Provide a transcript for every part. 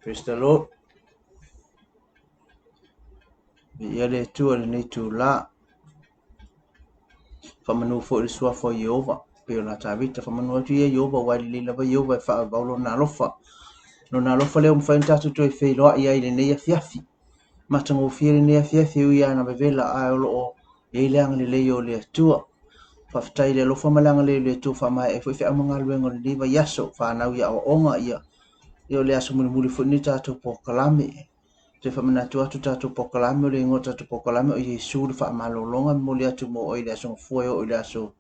Praise the Lord. Viia le Atua i lenei itulā. Faamanu foi i le suafa o Ieova, pei o la Tavita. Faamanu atu ia Ieova, aua e lelei lava Ieova e faavavau lona alofa. Lona alofa lea ua mafai ona tatou toe feiloai ai i lenei afiafi. Matagofie lenei afiafi e ui lava ina vevela, ae o lo o i ai le agalelei o le Atua. Faafetai i le alofa ma le agalelei o le Atua ua faamaea ai foi feau ma galuega o lenei vaiaso, fanau i aoaoga, ia, ia o le aso mulimuli foi lenei tatou polokalame. Toe faamanatu atu tatou polokalame, o le igoa o tatou polokalame o Iesu le Faamalologa, e momoli atu mo oe i le Aso Gafua e oo i le aso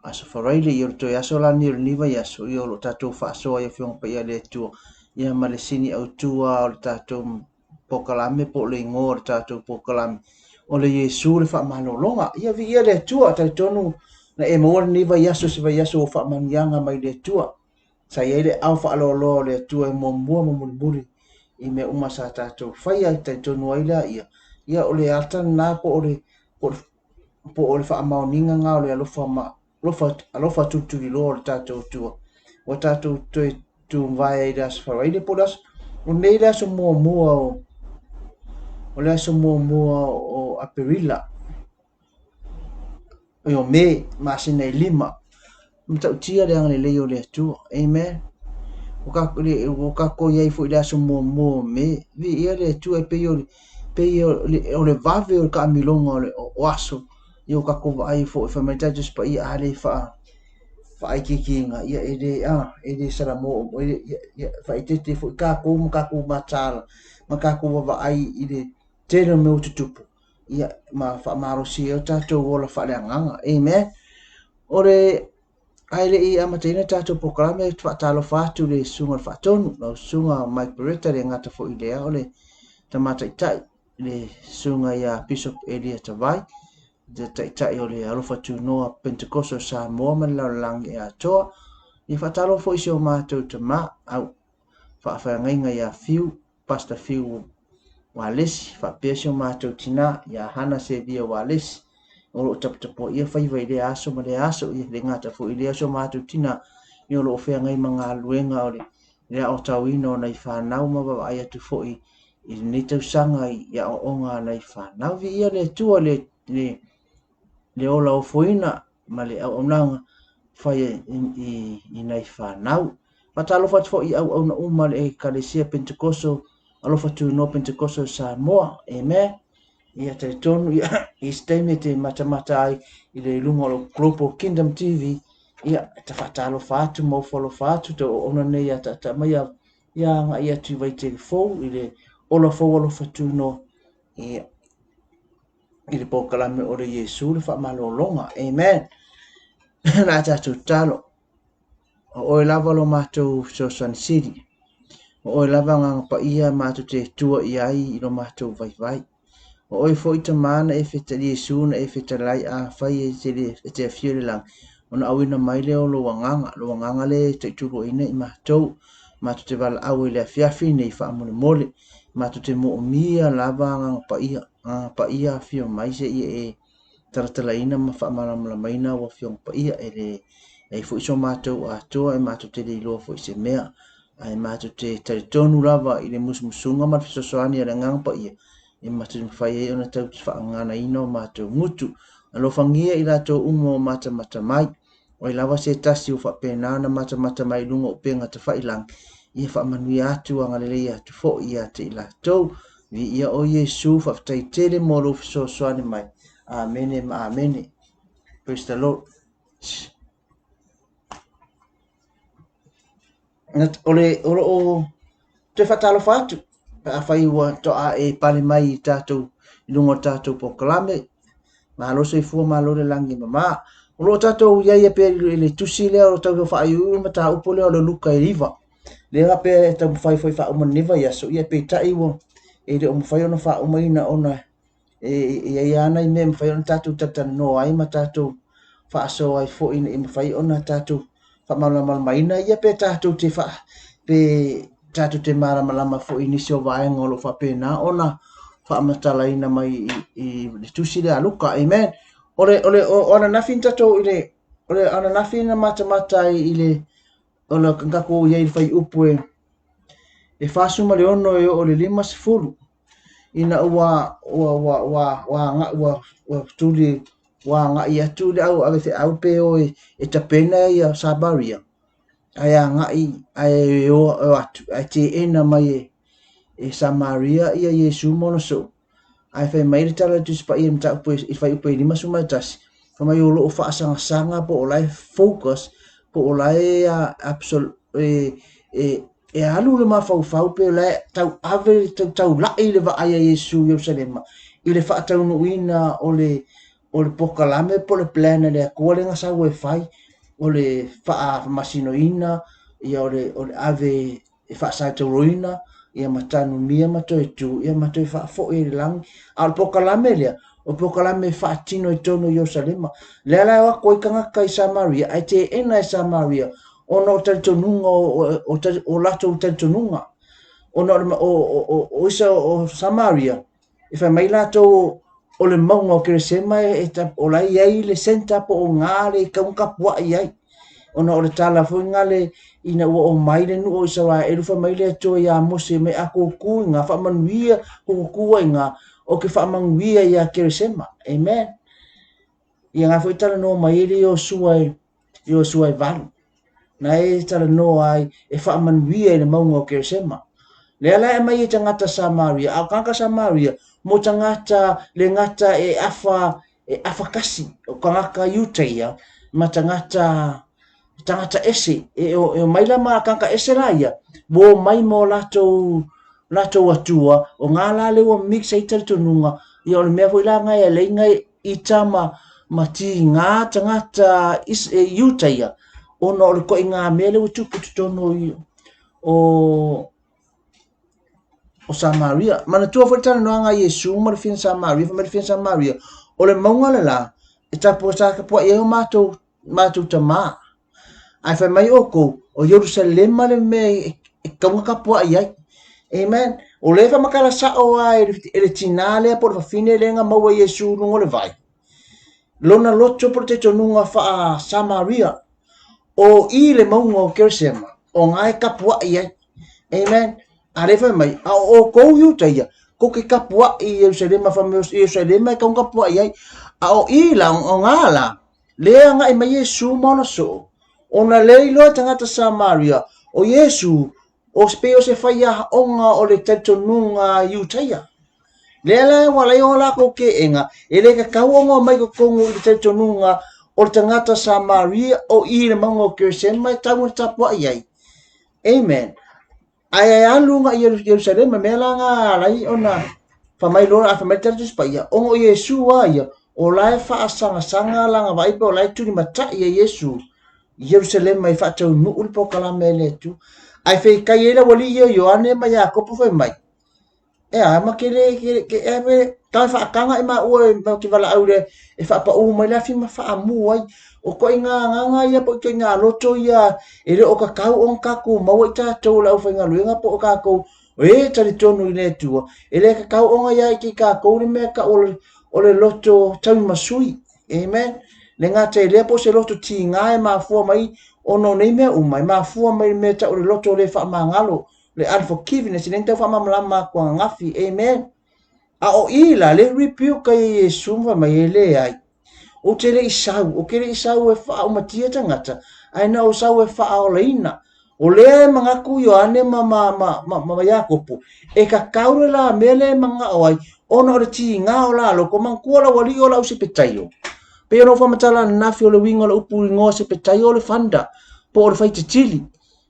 Aso Faraile, ia o le toe aso la lenei o lenei vaiaso, ia o lo o tatou faasoa i Afioga Paia a le Atua, ia ma le sini autu lava o le tatou polokalame po o le igoa o le tatou polokalame, o le Iesu le Faamalologa. Ia viia le Atua, talitonu na e maua lenei vaiaso, se vaiaso ua faamanuiaga mai le Atua. Sa i ai le aao faaloaloa o le Atua e muamua ma mulimuli i mea uma sa tatou faia, e talitonu ai lea, ia, ia o le ata lena po o le, po o le, po o le faamaoniga lena o le alofa ma, alofa, alofa tulituliloa o le tatou Atua. Ua tatou toe tuvae ai i le Aso Faraile po o le aso, o nei le aso muamua o, o le aso muamua o Aperila. O Me, masina e lima. Matautia le agalelei o le Atua. Amen. Ua kākou i ai foi i le aso muamua o Me. Viia le Atua e pei o le, pei o le, o le vave o le kaamiloga o, le, o aso. Ia ua kākou vaai foi, fai mai tatou Paia a le faa, faaitiitiina, ia e le, a, e le salamo, e le, ia, ia, faaeteete foi kākou ma kākou mataala, ma kākou vaavaai i le tele o mea ua tutupu. Ia, ma faamalosi ai o tatou ola faaleagaga. Amen. O le, ae le i amataina tatou polokalame, faatalofa atu le susuga o le faatonu, lau susuga Mike Beretta, le gata foi lea o le tama taitai, le susuga ia Bishop Elia Tavai, le taitai o le Alofa Tunoa Pentecost o Samoa ma le lalolagi atoa. Ia faatalofa foi si o matou tama, au faafeagaiga ia Fiu, Pastor Fiu Walesi, faapea si o matou tina ia Hana Sevia Walesi, o lo o taputapuaia faiva i lea aso ma lea aso, ia le gata foi i lea si o matou tina, ia o lo o feagai ma galuega o le, le aotauina o nai fanau ma vaavaai atu foi i lenei tausaga i aoaoga a nai fanau. Viia le Atua le, le, le ola ofoina ma le auaunaga fai i, i, i nai fanau. Faatalofa atu foi i auauna uma a le Ekalesia Pentekoso, Alofa Tunoa Pentekoso o Samoa. Amen. Ia talitonu, ia, i se taimi e te matamata ai i le luga o le Global Kingdom TV, ia, ta faatalofa atu ma ofo alofa atu te auauna nei ia tata mai ia, ia agai atu i Vaitele Fou, i le Ola Fou Alofa Tunoa, ia, i le polokalame o le Iesu le Faamalologa. Amen. La tatou tatalo. O oe lava lo matou fesoasoani sili. O oe lava Agaga Paia matou te tua i ai i lo matou vaivai. O oe foi Tama na e fetalai, Iesu na e fetalai, afai e te, le, e te afio i le lagi, ona auina mai lea o lou Agaga, lou Agaga lea e taituluaina i matou. Matou te valaau ai i le afiafi nei faamolemole. Matou te moomia lava Agaga Paia, Agaga Paia afio mai se ia e talatalaina ma faamalamalamaina ua Afioga Paia, e leai foi so matou atoa, e matou te le iloa foi se mea, ae matou te talitonu lava i le musumusuga ma le fesoasoani a le Agaga Paia, e matou te mafai ai ona tau faaganaina o matou gutu. Alofagia i latou uma o matamata mai, o ai lava se tasi ua faapena ona matamata mai i luga o upega tafailagi, ia faamanuia atu agalelei atu foi ia te i latou. Viia o Iesu, faafetai tele mo lou fesoasoani mai. Amene ma amene. Praise the Lord. O le, o lo o toe faatalofa atu, pe afai ua toa e pale mai i tatou, i luga o le tatou polokalame, malo soifua, malo le lagi e mama. O lo o tatou i ai e pea i le tusi lea o tau faaiuiu le mataupu lea o le Luka e 9. Lea faapea e taumafai foi e faauma lenei vaiaso, ia peitai ua e le o mafai ona faaumaina ona e i ai lava nai mea e mafai ona tatou talatalanoa ai ma tatou faasoa ai foi ina ia mafai ona tatou faamalamalamaina ia pe tatou te faa pe tatou te malamalama foi i nisi o vaega o lo o faapena ona faamatalaina mai i, i le tusi lea a Luka. Amen. O le, o le, o, o ananafi na tatou i le, o le ananafi na matamata ai i le, o le tatou i ai i le fuaiupu e, E 46 e oo i le 50 ina ua ua ua ua ua ua ua tuli ua agai atu le au avefeau pe o e tapena ia Samaria ae agai ae o atu ae teena mai e Samaria ia Iesu ma ona soo. Ae fai mai le tala a le Tusi Paia i le mataupu i le fuaiupu e 51, fai mai o lo o faasagasagapo o la e focus po o la e e alu le mafaufau pe o la e tauave taulai le vaai a Iesu i Ierusalema i le faataunuuina o le o le polokalame po o le plan a le Atua lea na sau e fai o le faamasinoina ia o le ave e faasataurina ia ma tanumia ma toe tu ia ma toe faafoi i le lagi. A o le polokalame lea, o le polokalame e faatino i totonu o Ierusalema. Lea la e o atu ai tagata i Samaria, ae teena e Samaria ona o talitonuga o latou talitonuga. Ona o isa o Samaria, e fai mai latou o le mauga o Keresema o la e i ai le centre po o ga le tau tapuai ai. Ona o le tala foi nga le ina ua omai le nuu o Isaraelu fai mai le Atua ia Mose mai a kou tu i ga faamanuia kou tu ai ga o ke faamanuia ia Keresema. Amen. Ia nga foi talanoa mai ai le Iosua e Iosua e 8. Na e talanoa ai e faamanuia i le mauga o Keresema. Lea la e aumai e tagata Samaria, a o tagata Samaria mo tagata le gata e afa e afa kasi, o tagata Iutaia ma tagata tagata ese e o mai la ma tagata ese la ia ua omai ma o latou latou atua o ngā la le ua mix ai talitonuga ia o le mea foi la ngai a lei ngai ita ma ma tigā tagata Iutaia ona o le koʻiga mea lea ua tupu i totonu o o Samaria. Manatua foi le talanoaga a Iesu ma le fia Samaria, fai mai le fia Samaria, o le mauga le la, e tapuai ai o matou, matou tamā. Ae fai mai outou, o Ierusalema le mea e tau na tapuai ai. Amen. O lea e faamatala sao lava e le tinā lea po o le fafine lea na maua e Iesu i luga o le vai. Lona loto po o le talitonuga faa-Samaria, o i le mauga o Keresema, o na e tapuai ai. Amen. A lea fai mai, a o outou Iutaia, kou te tapuai i Ierusalema, fai mai o Ierusalema e tau na tapuai ai. A o i la, o ngā la, lea agai mai Iesu ma ona soo, ona lea iloa e tagata Samaria, o Iesu, o pei o se faiaoga o le talitonuga Iutaia. Lea la ua alai o lakou keʻena, e le tatau ona omai i totonu i le talitonuga o le tagata Samaria o i le mauga o Keresema e tau ona tapuai ai. Amen. Ae alu nga i Ierusalema, mea la nga alai ona fai mai loa, a fai mai le tala Tusi Paia, ona o Iesu a ia, o la e faasagasagalana vaai pe o la e tulimatai e Iesu i Ierusalema e faataunuu le polokalame a le Atua. Ae feitai ai le aualii ia o Ioane ma Iakopo fai mai, E a, ma ke le, ke, ke, e me, tau e whaakanga e maua e mau te walaau le, e whaapa mai le awhi ma whaamu ai. O koe ngā nganga ia po i koe ngā loto ia, e le o ka kau o kākou maua i tātou lau whaingaluenga po o kākou, e tari tonu i le Atua. E le ka kau onga ia i ke kākou le mea ka o le, o le loto tau masui. Amen. Le ngā te lea po se loto tīngā e mafua mai ono nei mea uma, e mafua mai le mea tau le loto le whaamangalo, le unforgiveness, le tau whaamalamalama aku ananafi. Amen. A o i la, le rebuke ai e Iesu ma fai mai e leai. Ou te le i sau, ou ke le i sau e whaaumatia tangata, ae na ou sau e whaaolaina. O lea e manatu Ioane ma, ma, ma, ma, ma, ma Iakopo, e kakau le la mea lea e mangao ai, ona o le tīgā o lalo, ko manatua lau alii o lau Sepetaio. Pei ona ou faamatala ananafi o le uiga o le upu ingoa Sepetaio o le fanda, po o le faititili.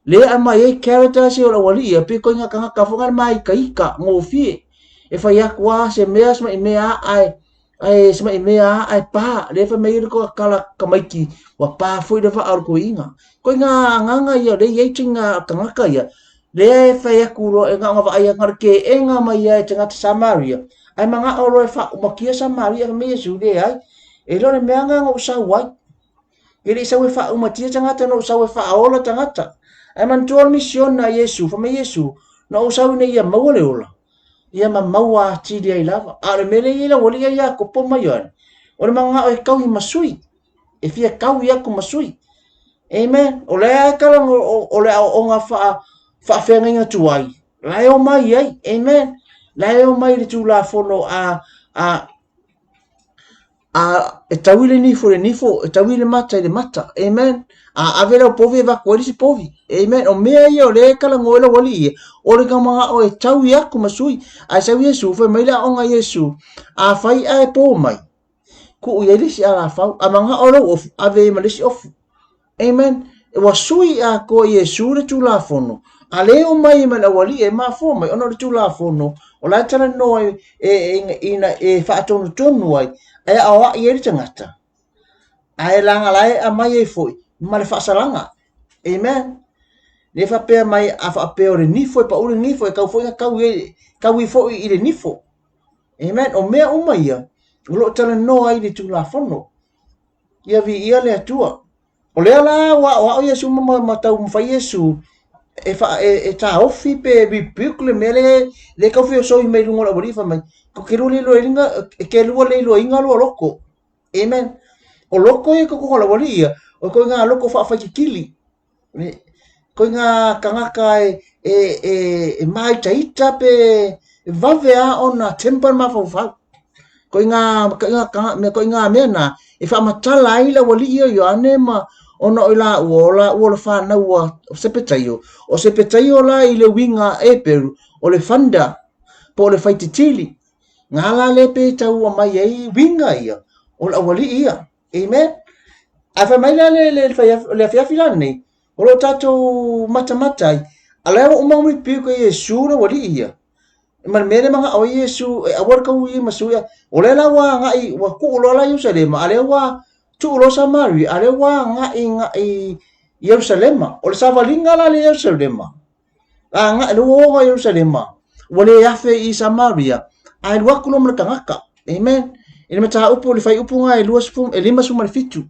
Lea aumai ai character se o le aualii ia, pei koiga tagata foi ngale māikaika, gofie. E fai atu lava se mea, se mai mea a ae, ae se mai mea a ae pā. Lea fai mai ai le kala tamaiti, ua pā foi le vaa o le toeaina. Koiga agaga ia, lea e i ai ituaiga tagata ia, lea e fai atu loa, e na ona vaai atu, na o le keega mai lava e tagata Samaria, ae manao loa e faaumakia Samaria, fai mai Iesu, leai, e le o le mea lena na ou sau ai. E le i sau e faaumatia tagata, na ou sau e faaola tagata. Ae manatua le misiona a Iesu, fai mai Iesu, na ou sau ina ia maua le ola, ia ma maua atili ai lava. A o le mea lea e i ai lau alii ia Iakopo ma Ioane, o le manao e taui ma sui, e fia taui atu ma sui. Amen. O lea e kala o le aoaoga faafeagaiga tuai. La e omai ai. Amen. La e omai i le Tulafono a, a, a e taui le nifo i le nifo, e taui le mata i le mata. Amen. A ave lau povi e vaku ai le isi povi. Amen. O mea ia o lea e talanoa ai le aualii ia, o le manao e taui aku ma sui. Ae sau Iesu, fai mai le aoga a Iesu, afai ae po mai, tuu i ai le isi alafau, a manao lou ofu, ave ai ma le isi ofu. Amen. Ua sui atoa e Iesu le Tulafono, a lea e omai ma le aualii e mafua mai ona o le Tulafono, o la e talanoa e, e, ina e faatonutonu ai, e aoai ai le tagata. Ae laga la e aumai ai foi ma le faasalaga. Amen. Le faapea mai a faapea o le nifo e pau le nifo e tau foi na tau i tau foi i le nifo. Amen. O mea uma ia o lo o talanoa ai le Tulafono. Ia viia le Atua. O lea la ua aoao Iesu ma, ma taumafai Iesu e, fa, e, e taofi pe rebuke le mea le, le tau feosoi mai luga o le aualii fai mai, ko ke lua le iloaina, e ke lua le iloaina lua loko. Amen. O loko ia totonu o le aualii ia, o koe ngā loko whaawhaikikili. Koe ngā kangaka e, e, e, e māitaita pe e wawe a ona temper mafaufau. Koe ngā, koe ngā, kanga, koe ngā mea nā, e whaamatala ai le aualii o Ioane ma ona o la ua, o la ua o le whānau a Sepetaio. O Sepetaio la i le uiga e Peru, o le thunder, po o le whaititili. Ngā la le pe taua mai ai uiga ia, o le aualii ia. Amen. Ae fai mai la le, le, le, le afiafi la lenei, o lo tatou matamata ai, a lea ua uma ona rebuke e Iesu le aualii ia. E ma le mea lea manao ai Iesu, e aua le tau i ma sui, o lea la ua agai, ua tuu loa la Ierusalema, a lea ua tuu loa Samaria, a lea ua agai agai Ierusalema. O le savaliga la le Ierusalema, agai le ua oo i Ierusalema, ua le afe i Samaria, ae alu atu loa ma le tagata. Amen. I le mataupu, le fuaiupu lena e 20, e 57.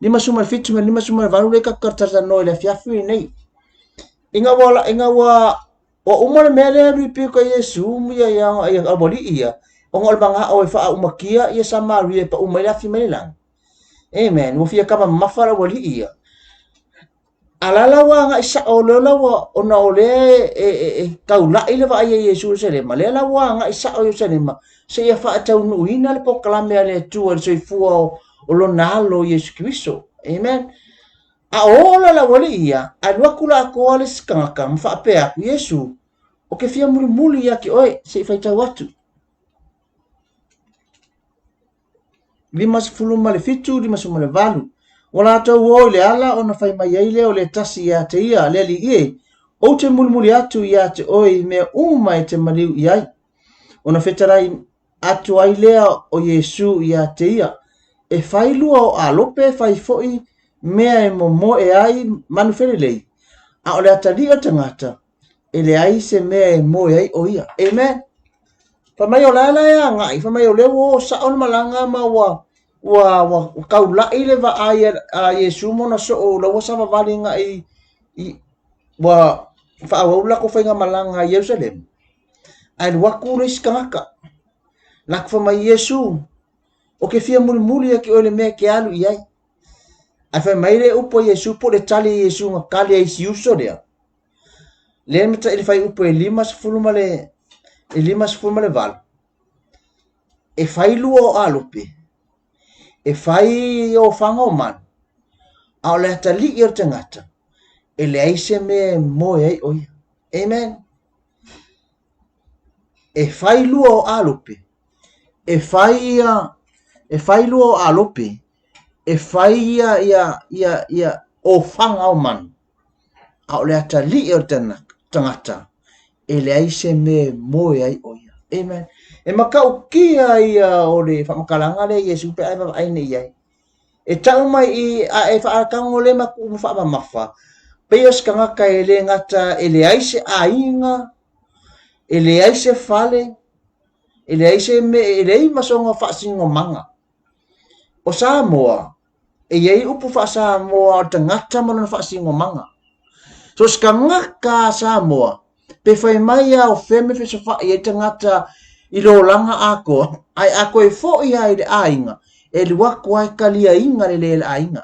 57 ma le 58 lea tatou talatalanoa i le afiafi lenei. Ina ua, ina ua, ua uma le mea lea rebuke e Iesu ia, ia, ia aualii ia, ona o le manao e faaumakia ia Samaria e pau mai le afi mai le lagi. Amen. Ua fia kama mamafa le aualii ia. A la la ua agai sao lea la ua ona o lea e, e, e taula'i le vaai a Iesu i Ierusalema, lea la ua agai sao i Ierusalema seia faataunuuina le polokalame a le Atua i le soifua o, o lona alo Iesu Keriso. Amen. A o la le aualii ia, alu atu la atoa le isi tagata ma faapea atu, Iesu, o ke fia mulimuli ia te oe, se i faitau atu. 57, 58. Ua latou o i le ala ona fai mai ai lea o le tasi ia te ia, le Alii e, ou te mulimuli atu ia te oe i mea uma e te maliu i ai. Ona fetalai atu ai lea o Iesu ia te ia, e fai lua o alope, fai foi mea e momoe ai manu felelei, a o le atalii o le tagata, e leai se mea e moe ai o ia. Amen. Fai mai o la la e agai, fai mai o lea ua o sao le malaga ma ua ua ua, ua taula'i le vaai a Iesu ma ona soo la ua savavali agai i ua faaauau le latou faigamalaga i Ierusalema. Ae alu atu le isi tagata. Latou fai mai Iesu, o ke fia mulimuli ia te oe i le mea e te alu i ai. Ae fai mai le upu a Iesu po o le tali a Iesu na tali ai i si uso lea. Lea na taʻi le fuaiupu e 50 ma le e 58, e fai lua o alope, e fai ofaga o manu, a o le atalii o le tagata, e leai se mea e moe ai ʻo ia. Amen. E fai lua o alope, e fai ia, e fai lua o alope, e fai ia, ia, ia, ia ofaga o manu, a o le atalii o le tagata, e leai se mea e moe ai ʻo ia. Amen. E matautia ia o le faamatalaga lea a Iesu pe a e vaavaai nei i ai. E tau mai i a e faatago le ma kuʻu faamamafa, pei o se tagata e le gata e leai se aiga, e leai se fale, e leai se mea, e leai ma sona faasinomaga. O Samoa, e i ai upu faa-Samoa o le tagata ma lona faasinomaga. So se tagata a Samoa, pe fai mai a o fea me fesofa'i ai tagata i le olaga atoa, ae a toe fo'i lava i le aiga, e alu atu lava e taliaina le le le aiga,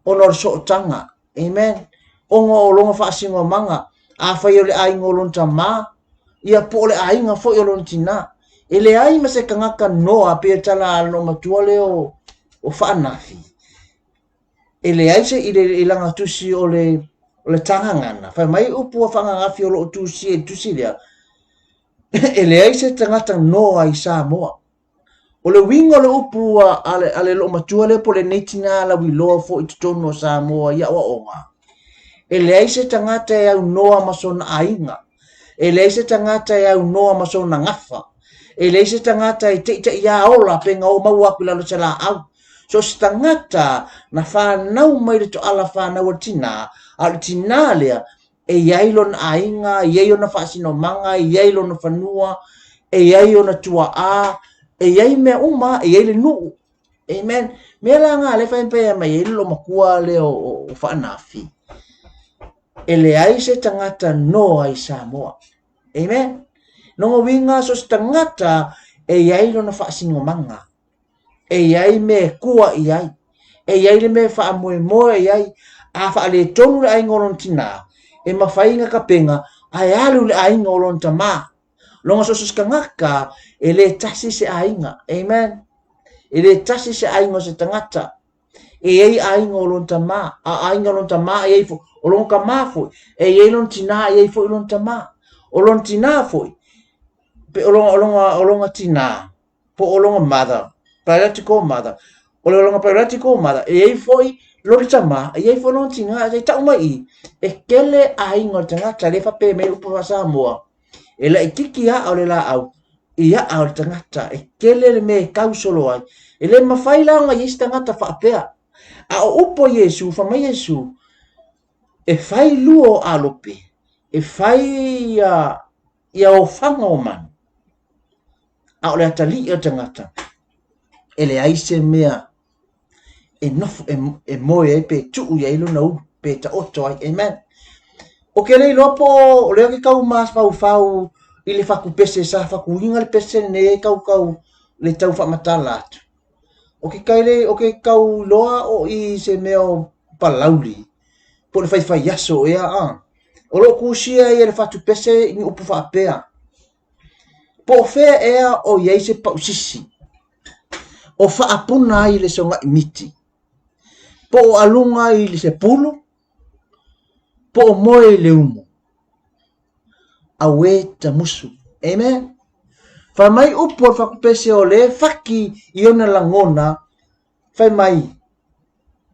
ona o le sootaga. Amen. Ona o lona faasinomaga, afai o le aiga o lona tama, Ia po o le aiga foi o lona tinā. E leai ma se tagata noa pei o le tala a le loomatua lea o Faanafi, e leai se i, le, i lana tusi o le, o le Tagagana, fai mai upu a Faagagafi o lo o tusia i le tusi lea, e leai se tagata noa i Samoa. O le uiga o le upu a, a le, a le loomatua lea po o lenei tinā lauiloa foi i totonu o Samoa i aoaoga, e leai se tagata e aunoa ma sona aiga, e leai se tagata e aunoa ma sona gafa, e leai se tagata e teiteiā ola pe ga o maua aku i lalo o se laau. So o se tagata na fanau mai le toala fanau a le tinā, a o le tinā lea, e i ai lona aiga, e i ai ona faasinomaga, e i ai lona fanua, e i ai ona tua'a, e i ai mea uma, e i ai le nuu. Amen. Mea la ngā le whai mai ai lo makua lea o, o Faanafi. E leai se tagata noa i Samoa. Amen. Lona uiga so se tagata e i ai lona faasinomaga. E i ai mea e kua i ai. E i ai le mea e faamoemoe i ai. A faaletonu le aiga o lona tinā, e mafai ona kapega ae alu i le aiga o lona tamā. Lona so o se tagata e le tasi se aiga. Amen. E le tasi se aiga o se tagata. E i ai aiga o lona tamā, a aiga o lona tamā e i ai foi, o lona tamā foi, e i ai lona tinā, e i ai foi lona tamā. O lona tinā foi, pe o lona, o lona, o lona tinā, po o lona mother, biological mother, o le lona biological mother, e i ai foi lona tamā, e i ai foi lona tinā, e tau mai i, e tele aiga o le tagata, lea e faapea mai upu faa-Samoa, e laitiiti a'a o le laau i a'a o le tagata, e tele le mea e tau solo ai. E le mafai la ona i ai se tagata faapea. A o upu a Iesu, fai mai Iesu, e fai lua o alope, e fai ia, ia ofaga o manu, a o le atalii o le tagata, e leai se mea e nofo, e, e moe ai pe tuu i ai lona ulu, pe taoto ai. Amen. O ke le iloa po o lea ke kau mafaufau i le fakupese sa fakuiga le pese lenei e kau kau le tau faamatala atu. O ke kai le, o ke kau iloa o i se mea o Palauli, po o le faifai aso ea a. O lo o kusia ia le fatupese i ni upu faapea. Po o fea ea o i ai se pausisi o faapuna ai le sogaʻi miti, po o aluga i se pulu, po o moe i le umu. Auē tamusu. Amen. Fai mai upu o le fakupese o le faki i ona lagona, fai mai,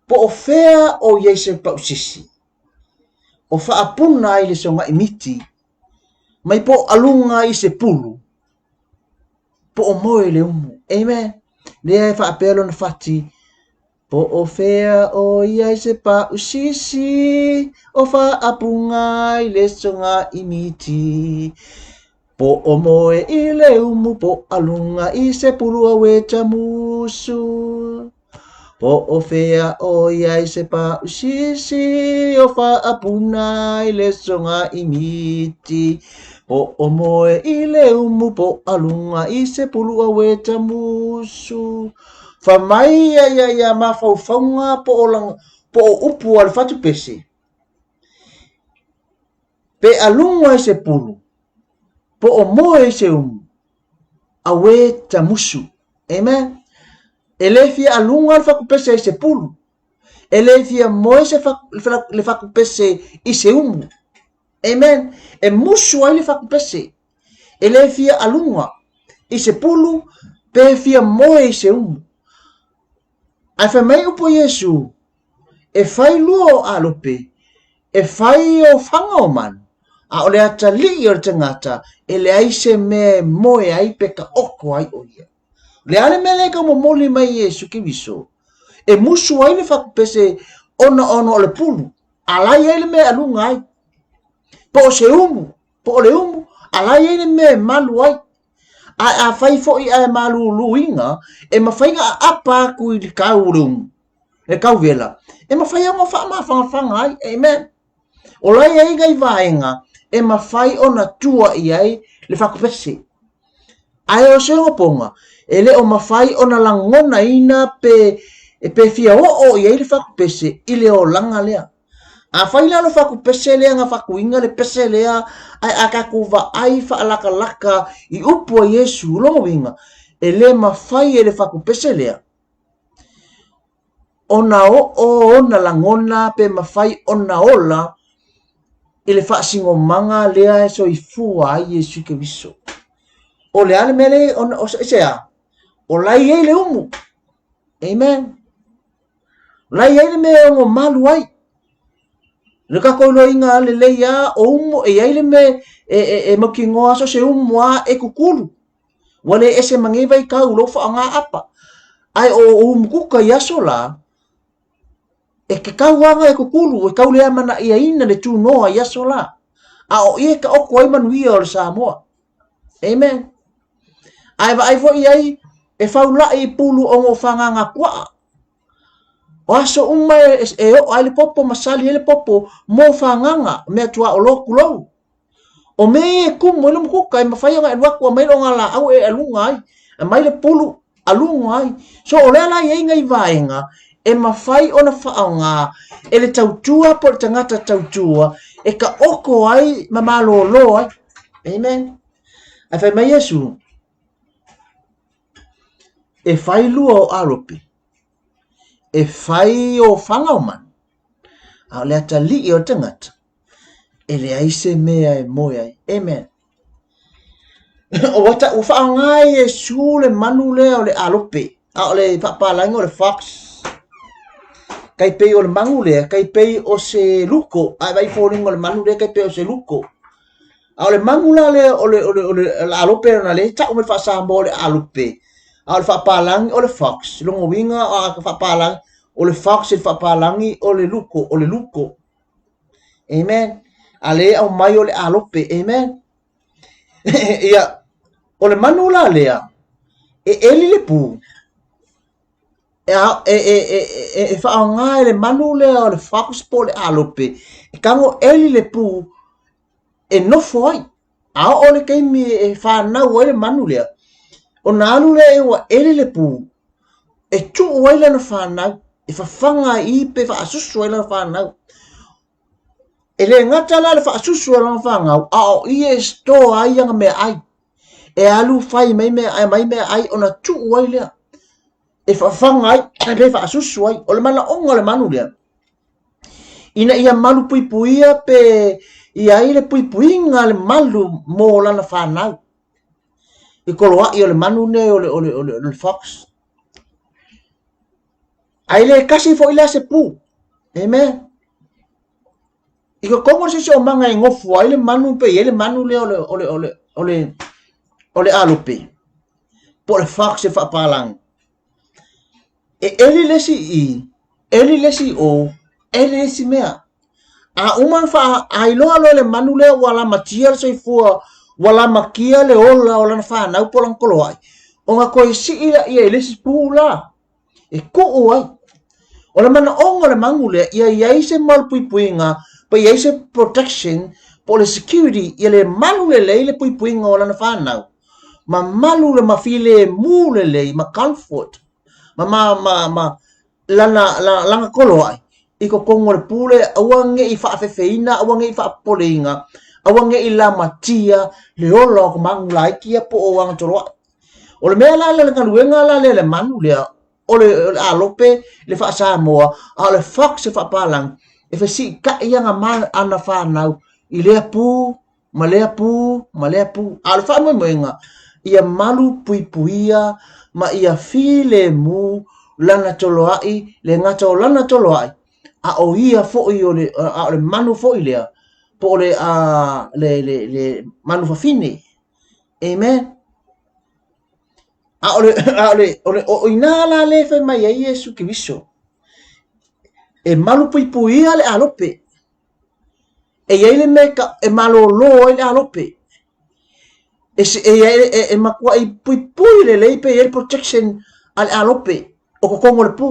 po o fea o i ai se pausisi, o faapuna ai le sogaʻi miti, mai po o aluga i se pulu, po o moe i le umu. Amen. Lea e faapea lona fati, po o fea o i ai se pausisi, o faapuga ai le sogaʻi miti. Po o moe i le umu, po o aluga i se pulu auē tamusu. Po o fea o i ai se pausisi o faapuna ai le sogaʻi miti. Po o moe i le umu, po o aluga i se pulu auē tamusu. Fai mai ia ia ia mafaufauga po o, lang, po o upu a le fatupese. Pe aluga i se pulu, po o moe i se umu, auē tamusu. Amen. E le fia aluga le fakupese i se pulu. E le fia moe se le fakupese i se umu. Amen. E musu ai le fakupese. E le fia aluga i se pulu pe fia moe i se umu. Ae fai mai upu a Iesu, e fai lua o alope, e fai o faga o manu, a o le atalii o le tagata e leai se mea e moe ai pe taoto ai o ia. O le a le mea lea e tau momoli mai e Iesu Keriso? E musu ai le fakupese ona ona o le pulu, a la e i ai le mea e aluga ai. Po o se umu, po o le umu, a la e i ai le mea e malu ai. Ae afai foi ae maluluina, e mafai ona aapa atu i le kau o le umu, le kau wela, e mafai ona faamafagafaga ai. Amen. O la e i ai nai vaega e mafai ona tua i ai le fakupese. Ae o se ogapoga, e le o mafai ona lagonaina pe, pe fia oo i ai le fakupese i le olaga lea. Afai la o le faakupese lea na faakuina le pese lea, ae a tatou vaai faalakalaka i upu a Iesu, o lona uiga, e le mafai e le faakupese lea ona oo ona lagona pe mafai ona ola i le faasinomaga lea e soifua ai Iesu Keriso. O le a le mea lea, ona, o se a? O la e i ai le umu. Amen. O la e i ai le mea e ono malu ai. Le tatou iloaina lelei lava o umu, e i ai le mea e, e, e mautinoa so o se umu lava e tutulu. Ua le ese ma nei vaitau lou faaaoga apa. Ae o umu kuka i aso la, e tatau lava ona e tutulu, e tau le amanaiaina le tunoa i aso la. A o i e taoto ai manuia o le Samoa. Amen. Ae vaai foi i ai, e faula'i i pulu ona o fagaga puaa. O aso uma e, e oo ai le popo ma sali ai le popo mo fagaga, mea tuaolo tulou. O mea ia e tumu ai le umukuka e mafai ona e alu atu aumai le ogalaau e aluga ai, aumai le pulu aluga ai. So o lea la e i ai nai vaega e mafai ona faaaoga e le tautua po o le tagata tautua e taoto ai ma malolo ai. Amen. Ae fai mai Iesu, e fai lua o alope, e fai o faga o manu, a o le atalii o le tagata, e leai se mea e moe ai. Amen. Ua, ta, ua faaaoga e Iesu le manu lea o le alope, a o le faapalagi o le fox. Tai pei o le manu lea, tai pei o se luko, a e vaai i foliga o le manu lea, tai pei o se luko. A o le manu la lea o le, o le, o le, o le alope ona lea e tau mai faa-Samoa o le alope, a o le faapalagi o le fox. Lona uiga a faapalagi, o le fox i le faapalagi o le luko, o le luko. Amen. A lea e aumai o le alope. Amen. Ia, o le manu la lea, e ʻeli le pū, e, e, e, e, e, e faaaoga e le manu lea o le fox po o le alope, e tago ʻeli le pū e nofo ai. A oo le taimi e whanau ai le manu lea, ona alu lea e ua ʻeli le pū, e tuu ai lana whanau, e fafaga i pe faasusu ai lana whanau. E le gata la le faasusu o lana fanau, a o i e store ai ana meaai. E alu fai mai meaai, mai meaai ona tuu ai lea. E fafaga ai, pe faasusu ai. O le manaoga o le manu lea, ina ia malu puipuia pe i ai le puipuiga a le malu mo lana fanau. I koloai o le manu nei o le, o le, o le, o le fox. Ae le kasi foi la se pu. Amen. I totonu o le siosiomaga e nofo ai le manu pe i ai le manu lea o le, o le, o le, o le, o le alope, po o le fox e faapalagi. E ʻeli le isi i, ʻeli le isi i ʻō, ʻeli le isi mea. A uma ona faailoa loa e le manu lea ua lamatia le soifua, ua lamatia le ola o lana fanau po o lana toloai, ona toe sii lea i le isi pu la. e kuu ai. O le manaoga o le manu lea, ia i ai se malupuipuiga, pe i ai se protection, po o le security, ia le malu lelei le puipuiga o lana fanau, ma malu le ma filemu lelei, ma comfort, ma, ma, ma, ma lana, lana, lana koloai, i totonu o le pule, aua ne i faafefeina, aua ne i faapopoleina, aua ne i lamatia le ola o ka manu laiti ia po o ana toloai. O le mea la le galuega la lea le manu lea, o le, o le alope le faa-Samoa, a o le fox e faapalagi, e fesiitai ana, ma, ana fanau i lea pū, ma lea pū, ma lea pū. A o le faamoemoega, ia malu puipuia ma ia filemu lana toloai, le gata o lana toloai, a o ia foi o le, a o le manu foi lea, po o le, a, le, le, le manu fafine. Amen. A o le, a o le, o le, o inā la le fai mai ai Iesu Keriso, e malupuipuia le alope. E i ai le mea ka, e malōlō ai le alope. E, se, e, e, e, e matuai puipui lelei pe i ai le protection a le alope o totonu o le pū.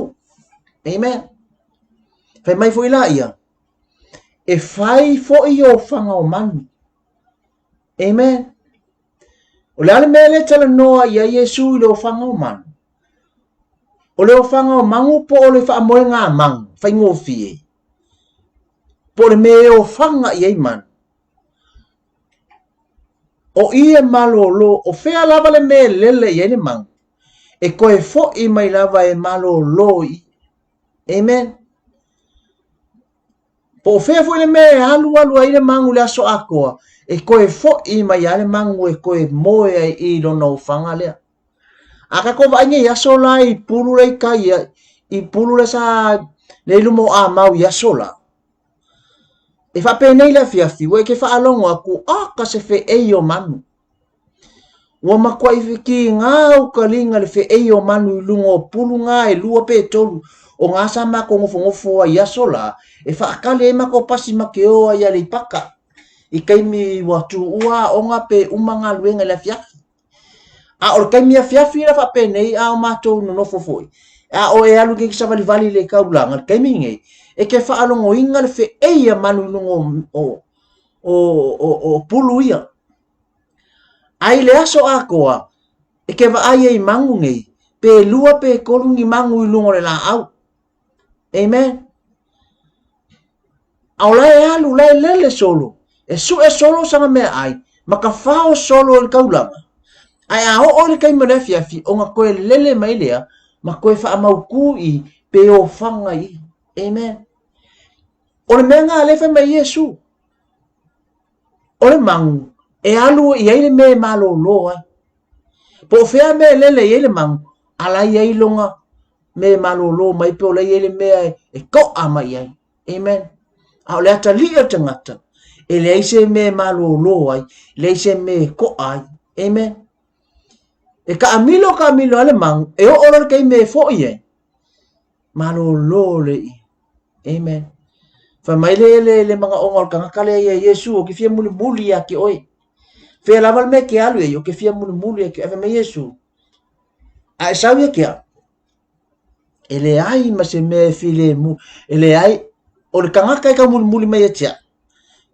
Amen. Fai mai foi la ia, e fai foi o faga o manu. Amen. O le a le mea lea e talanoa i ai Iesu i le ofaga o manu? O le ofaga o manu po o le faamoega a manu, faigofie. Po o le mea e ofaga i ai manu. O i e malōlō, o fea lava le mea e lele i ai le manu, e toe foʻi mai lava e malōlō i i. Amen. Po o fea foi le mea e alualu ai le magu i le aso atoa, e toe foʻi mai lava le magu e toe moe ai i lona ofaga lea. A tatou vaai nei i aso la i pulu la i tai i pulu la sa le i luma o Amau i aso la, e faapenei le afiafi, ua e ke faalogo atu, aka se feei o manu. Ua matuai fekiga ukaliga le feei o manu i luga o pulu na e lua pe tolu o na sa matou nofonofo ai i aso la, e faatali ai matou pasi ma te o ai i Aleipata i taimi ua tuua aoga pe uma galuega i le afiafi. A o le taimi afiafi la faapenei a o matou nonofo foi, a o e alu nei savalivali i le taulaga i le taimi lenei, e te faalogoina le feei a manu i luga o pulu ia. A i le aso atoa, e te vaai ai i manu nei, pe lua pe tolu ni manu i luga o le laau. Amen. A o la e alu, la e lele solo, e sue solo sana meaai, ma ka fao solo i le taulaga. Ae a oo i le taimi o le afiafi, ona toe lele mai lea, ma toe faamautū i, pe ofaga i. Amen. O le mea lena lea e fai mai ai Iesu. O le magu, e alu i ai le mea e malōlō ai. Po o fea mea e lele i ai le magu, a la e i ai lona mea e malōlō mai pe o la e i ai le mea e toʻa mai i ai. Amen. A o le atalii o le tagata, e leai se mea e malōlō ai, leai se mea e koʻa ai. Amen. E kaamilo kaamilo a le magu, e oo loa le taimi e foʻi ai, malōlō le i. Amen. Fai mai le, le, le manaʻoga o le tagata lea ia Iesu, o ke fia mulimuli ia te oe. Fea lava le mea ke alu ai, o ke fia mulimuli ia te oe. Fai mai Iesu, a e sau ia te au, e leai ma se mea e filemu, e leai, o le tagata e taumulimuli mai ia te au,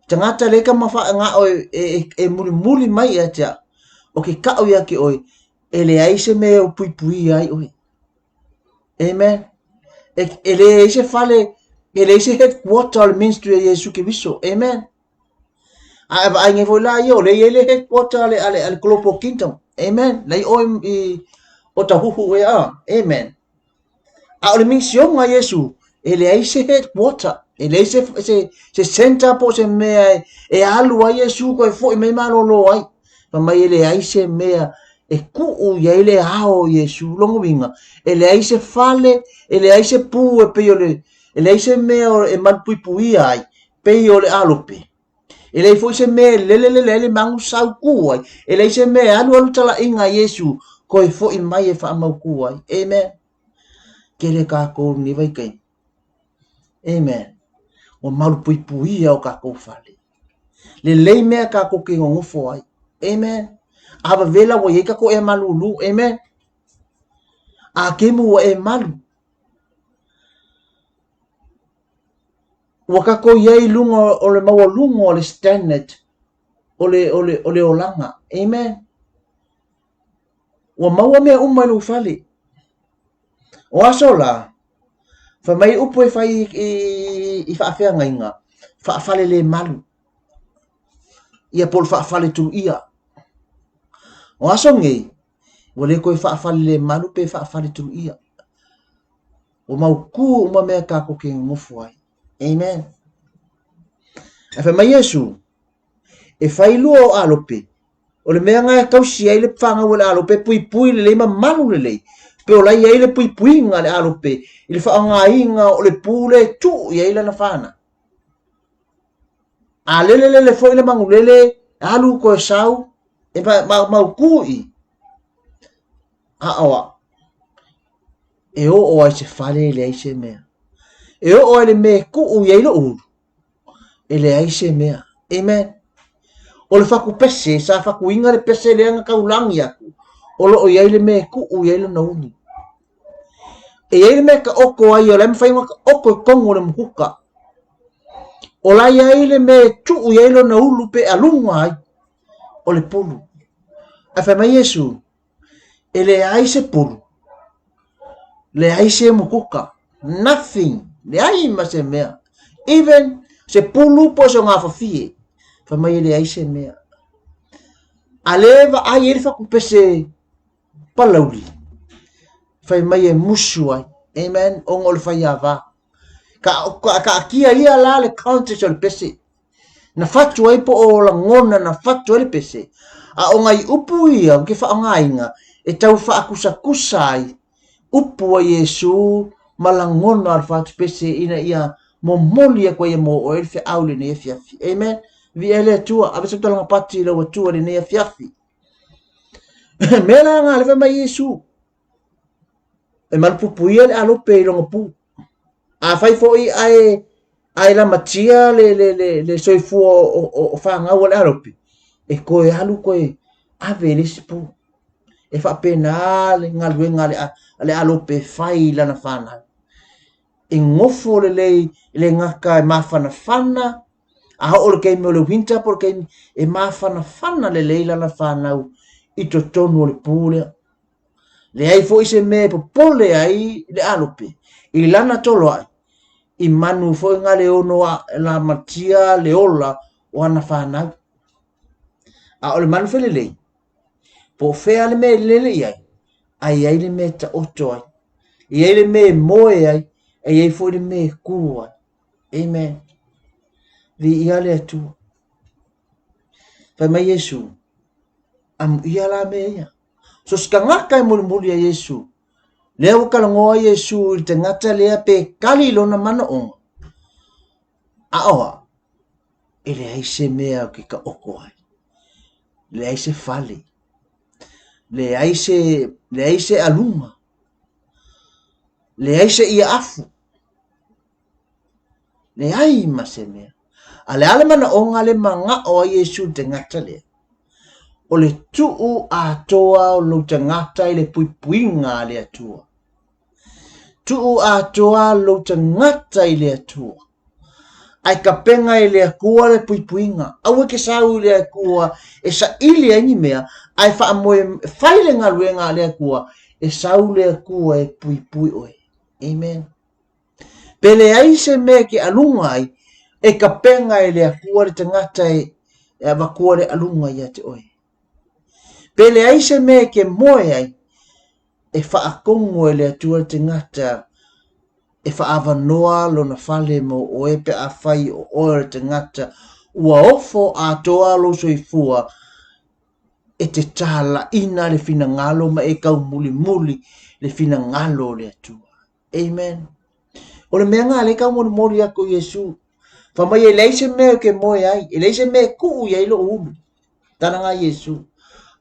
tagata lea e tamafaagao e, e, e, e mulimuli mai ia te au, o ke kaʻu ia te oe, e leai se mea e upuipuia ai oe. Amen. E, e leai se fale, e leai se headquarter o le ministry a Iesu Keriso. Amen. A e vaai nei foi la ia, o lea e i ai le headquarter a le, a le, a le Global Kingdom. Amen. La i oe i Otahuhu e a. Amen. A o le misioga a Iesu, e leai se headquarter, e leai se, se, se center po o se mea e, e alu ai Iesu koe foʻi mai malōlō ai. Fai mai e leai se mea e kuʻu i ai le ao o Iesu. Lona uiga, e leai se fale, e leai se pū e pei o le, e leai se mea e malupuipuia ai, pei o le alope. E leai foi se mea e lelelele ai le magu sau kū ai. E leai se mea e alualu talaiga a Iesu koe foʻi mai e faamaukū ai. Amen. Kele kākou i lenei vaitaimi. Amen. Ua malupuipuia o kākou fale. Lelei mea kākou ke nonofo ai. Amen. A wawela ua i ai kākou e malūlū. Amen. A kemu ua e malu. Ua kākou i ai i luga o le maualuga o le standard o le, o le, o le olaga. Amen. Ua maua mea uma i lou fale. O aso la, fai mai upu e fai i, i, i faafeagaiga, faafale le malu. Ia po o le faafale tuia. O aso nei, ua le toe faafale le malu pe faafale tuia. Ua mautū uma mea tākou ke nonofo ai. Amen. Ae fai mai Iesu, e fai lua o alope, o le mea lena e tausi ai le fanau a le alope, e puipui lelei ma malu lelei, pe o la e i ai le puipuiga a le alope i le faaaogaina o le pu lea e tuu i ai lana fanau. A lele lele foi le manulele, alu koe sau, e mautū i, a o au, e oo ai se fale e leai se mea. E oo ai le mea e kuʻu i ai loʻu ulu, e leai se mea. Amen. O le fatu pese, sa fatuina le pese lea na taulagi aku, o loo i ai le mea e kuʻu i ai lona ulu. E i ai le mea e taoto ai, o la e mafai ona taoto i totonu o le mukuka. O la e i ai le mea e tuu i ai lona ulu pe aluga ai, o le pulu. Ae fai mai Iesu, E leai se pulu, leai se mukuka, nothing, leai ma se mea. Even Se pulu po o se ogafafie. Fai mai e leai se mea. A lea e vaai ai le fatupese palauli, fai mai e musu ai. Amen. Ona o le faiava. Ka, ka, kaatia ia la le context o le pese. Na fatu ai po o lagona na fatu ai le pese. A o ngai upu ia o ke faaaogaina e tau faakusakusa ai upu a Iesu ma lagona o le fatupese ina ia momoli atu ai e mo oe le feau i lenei afiafi. Amen. Viia le Atua, ave sau talaga pati i lau Atua i lenei afiafi. Mea la nga le fai mai Iesu, e malupuipuia le alope i lona pu. Afai foi ae ae lamatia le, le, le, le soifua o, o, o fanau a le alope, e toe alu toe ave i le isi pu. E faapena le galuega a le, a le alope e fai i lana fanau. E nofo lelei e le gata e mafanafana, a oo i le taimi o le winter po o le taimi e mafanafana lelei lana fanau i totonu o le pu lea. Leai foi se mea e popole ai le alope i lana toloai, i manu foi nga le ono a lamatia le ola o ana fanau. A o le manu felelei, po o fea le mea e lele i ai, a i ai le mea e taoto ai. E i ai le mea e moe ai, e i ai foi le mea e kū ai. Amen. Viia le Atua. Fai mai Iesu, amuia la mea ia. So se tagata e mulimuli ia Iesu, lea ua talanoa Iesu i le tagata lea pe kali i lona manaoga, a o a, e leai se mea ou te taoto ai, leai se fale, leai se, leai se aluga, leai se iaafu, Leai ma se mea. A le a le manaoga le manao ai Iesu i le tagata lea? O le tuu atoa o lou tagata i le puipuiga a le Atua. Tuu atoa lou tagata i le Atua. Ae kapega e le Atua le puipuiga. Aua e ke sau i le Atua e saili ai ni mea, ae faamoe, fai le galuega a le Atua, e sau le Atua e puipui oe. Amen. Pe leai se mea e ke aluga ai, e kapega e le Atua le tagata e avatua le aluga ia te oe. Pe leai se mea e ke moe ai, e faatonu e le Atua le tagata e faaavanoa lona fale mo oe pe afai o oe o le tagata ua ofo atoa lou soifua e te talaiina le finagalo ma e taumulimuli le finagalo o le Atua. Amen. O le mea lena lea e taumolimoli atu i Iesu. Fai mai e leai se mea ou te moe ai, e leai se mea e tuu i ai lou ulu. Tala na Iesu.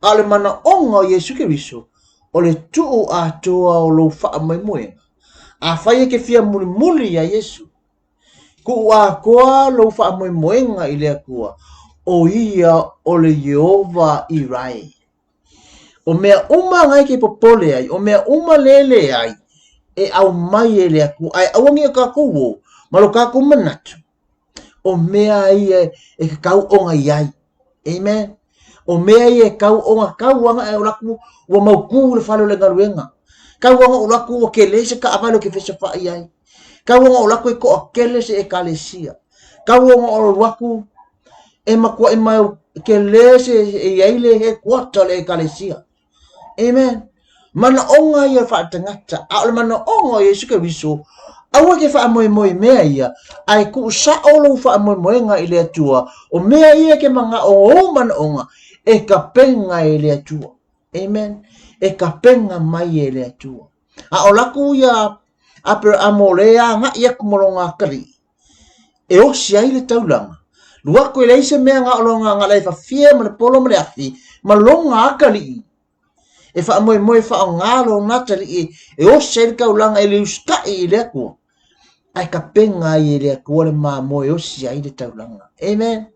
A o le manaoga o Iesu Keriso, o le tuu atoa o lou faamoemoega. Afai e te fia mulimuli iā Iesu, tuu atoa lou faamoemoega i le Atua, o ia o le Ieova Irae. O mea uma na e ke popole ai, o mea uma le leai, e aumai e le Atua, ae aua ne i o tatou o, ma lo tatou manatu, o mea ia e tatau ona i ai. Amen. O mea ia e tatau ona tau ana e alu atu ua mautū le fale o le galuega. Tau ana ou alu atu ua tele se taavale ou te fesofaai ai. Tau ana ou alu atu e toatele se ekalesia. Tau ana ou alu atu e matuai mau tele se e i ai le headquarter o le ekalesia. Amen. Manaoga ia faaletagata, a o le manaoga o Iesu Keriso, aua ke faamoemoe i mea ia, ae tuu sao lou faamoemoega i le Atua, o mea ia ke manao o ou manaoga, e tapena e le Atua. Amen. E tapena mai e le Atua. A o laku ia Aperahama o lea agai atu ma lona atalii, e osi ai le taulaga. Luaku e leai se mea na o lona galaefafie ma le polo ma le afi ma lona atalii. E faamoemoe faaaoga lona atalii e osi ai le taulaga e le usitai i le Atua. Ae tapena ai e le Atua le mamoe e osi ai le taulaga. Amen.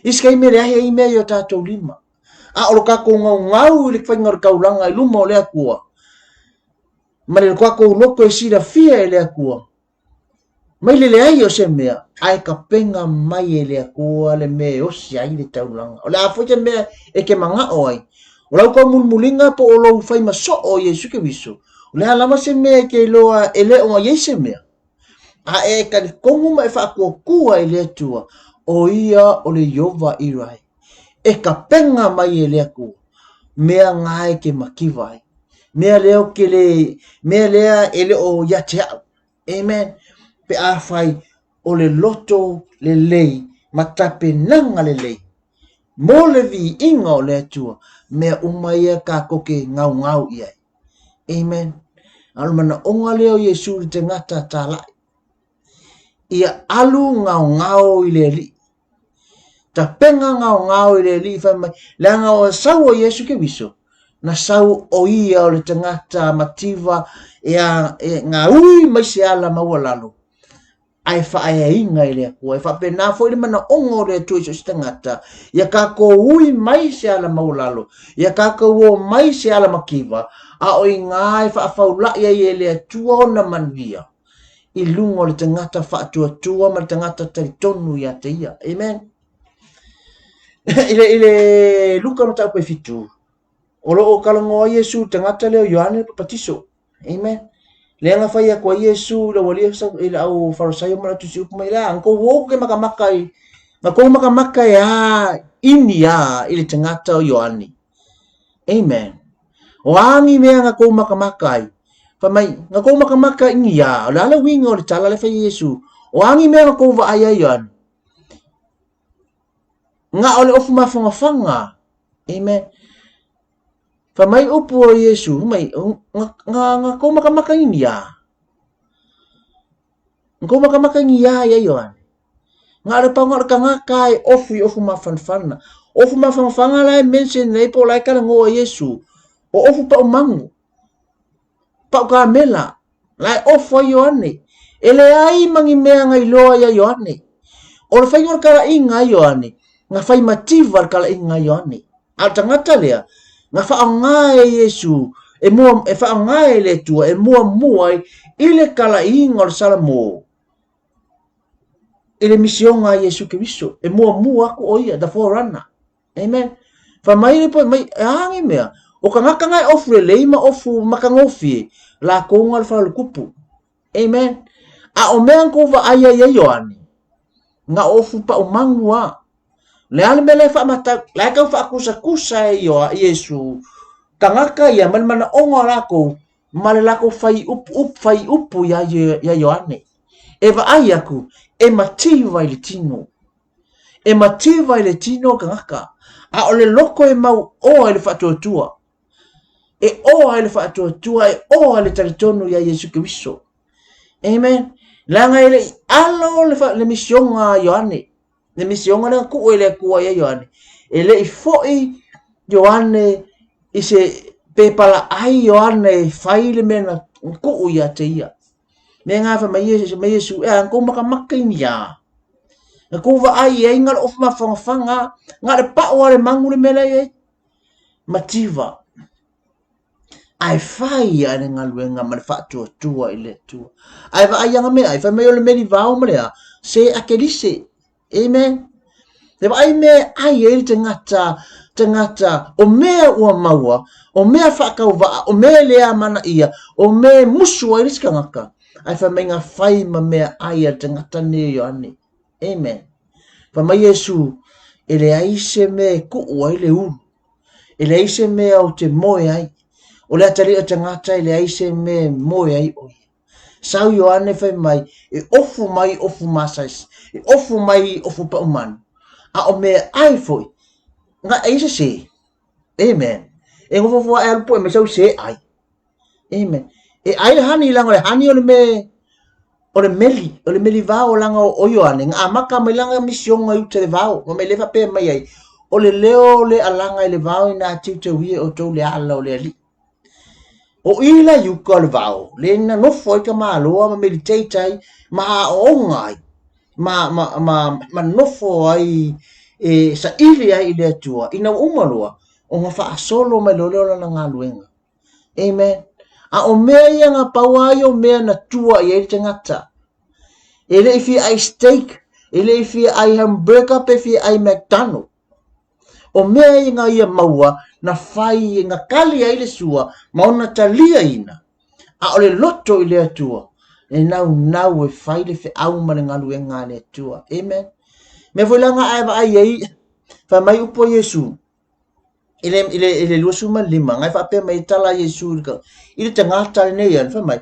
I se taimi e leai ai mea i o tatou lima. A o lo tatou gaugau i le faiga o le taulaga i luma o le Atua, ma le tatou loto e silafia e le Atua, Mai le leai o se mea, ae tapena mai e le Atua le mea e osi ai le taulaga. O le a foi se mea e te manao ai, o lau taumulimuliga po o lou faima soo o Iesu Keriso, o le a lava se mea e te iloa e le o i ai se mea. A e talitonu ma e faatuatua i le Atua, o ia o le Ieova Irai, e tapena mai e le Atua mea na e te mativa ai, mea lea ou te le, mea lea e le o ia te au. Amen. Pe afai o le loto lelei ma tapenaga lelei mo le viiga o le Atua, mea uma ia tatou te gaugau i ai. Amen. A o le manaoga lea o Iesu i le tagata talai, ia alu gaogao i le Alii. Tapena gaogao i le Alii fai mai, leaga o sau o Iesu Keriso, na sau o ia o le tagata mativa e, a, e gaui mai se ala maualalo ae faaeaina e le Atua. E faapena foi le manaoga o le Atua i so o se tagata, ia tatou ui mai se ala maualalo, ia tatou o mai se ala mativa, a o i ina e faafaulai ai e le Atua ona manuia i luga o le tagata faatuatua ma le tagata talitonu ia te ia. Amen. I le, i le Luka mataupu e 7, o lo o talanoa Iesu i le tagata lea o Ioane le Papatiso. Amen. Lea na fai atu ai Iesu i le aualii i le au Farisaio ma le au tusi upu mai la, na tou o ke makamaka i, na tou makamaka e a ini a i le tagata o Ioane. Amen. O a ni mea na tou makamaka ai? Fai mai, na tou makamaka ini a, o le a le uiga o le tala lea fai e Iesu? O a ni mea na tou vaai ai Ioane? Na o le ofu mafanafana. Amen. Fai mai upu o Iesu, mai, nga, nga kou makamaka ini a. Nga kou makamaka ini a ia Ioane. Nga le pau nga le kangaka e ofu i ofu mafanafana. Ofu mafanafana la e mention nei po la e kala ngoa Iesu. O ofu pau mangu. Pau kamela. La e ofu ai Ioane. E leai ma ni mea na iloa ia Ioane. O le faiga o le kalaiga a Ioane, na fai mativa le kalaiga a Ioane. A o le tagata lea, na faaaoga e Iesu, e mua, e faaaoga e le Atua e muamua ai i le kalaiga o le Salamo, i le misioga a Iesu Keriso, e muamua aku o ia, the forerunner. Amen. Fai mai le poe mai, e a ni mea, o kangaka nga e ofu lelei ma ofu makagofie, lakou nga o le falelukupu. Amen. A o mea kou vaai ai ia Ioane, nga ofu paumagu a. Le a le mea la e faamatau, la e tau faakusakusa e Ioa, Iesu, kangaka ia ma le manaoga o lakou, ma le lakou fai upu, upu, fai upu ia, ia Ioane. E vaai aku, e mativa i le tino. E mativa i le tino o kangaka, a o le loko e mau oa i le faatuatua. E oa i le faatuatua, e oa i le talitonu ia Iesu Keriso. Amen. Leaga e le i alo le, le misioga a Ioane. Le misioga lea tuu e le Atua ia Ioane. E le i foi Ioane i se pe palaai Ioane e fai le mea na tuu ia te ia. Me ngā wha mai Iesu, mai Iesu, e a kou makamaka i ni a. Na kou vaai ai ngā le ofu mawhangawhanga, ngā le pao a le mangu le mea lea i ai. Mativa. Ae fai ia le galuega ma le faatuatua i le Atua. Ae vaai anga mea ai, fai mai o le meli vao ma le a, se akelise. Amen. Le vaai mea ai ai le tagata, tagata, o mea ua maua, o mea faatauvaa, o mea le amanaia, o mea e musu ai le isi tagata, ae fai mai nga fai ma mea ai a le tagata nei o Ioane. Amen. Fai mai Iesu, e leai se mea e kuu ai le ulu. E leai se mea ou te moe ai. O le atalii o tagata e leai se mea e moe ai o ia. Sau Ioane fai mai, e ofu mai ofu masais, e ofu mai ofu paumanu. A o mea ai foi, nga e se se. Amen. E ngofofo ae alu poe mai sau se ai. Amen. E ai le hani leaga o le hani o le me o le meli, o le meli vao leaga o Ioane, nga amata mai lana misioga i uta i le vao, ma mai le faapea mai ai, o le leo le alaga i le vao ina teuteu ia e outou le ala o le Alii. O i la i uka o le vao, le na nofo ai ka maloa ma meditate ai, ma aooga ai, ma, ma, ma, ma nofo ai e saili ai i le Atua, ina ua uma loa, ona faasolo mai loa lea o lana galuega. Amen. A o mea ia nga pau lava ia o mea na tua i ai le tagata. E le i fia ai steak, e le i fia ai hamburger pe fia ai McDonald. O mea ia nga ia maua na fai na kali ai le sua ma ona taliaina. A o le loto i le Atua. E naunau e fai le feau ma le galuega a le Atua. Amen. Mea foi la nga a e vaai ai, fai mai upu a Iesu, i le, i le, i le 25, ngai faapea mai e tala a Iesu i le, i le tagata lenei ana, fai mai,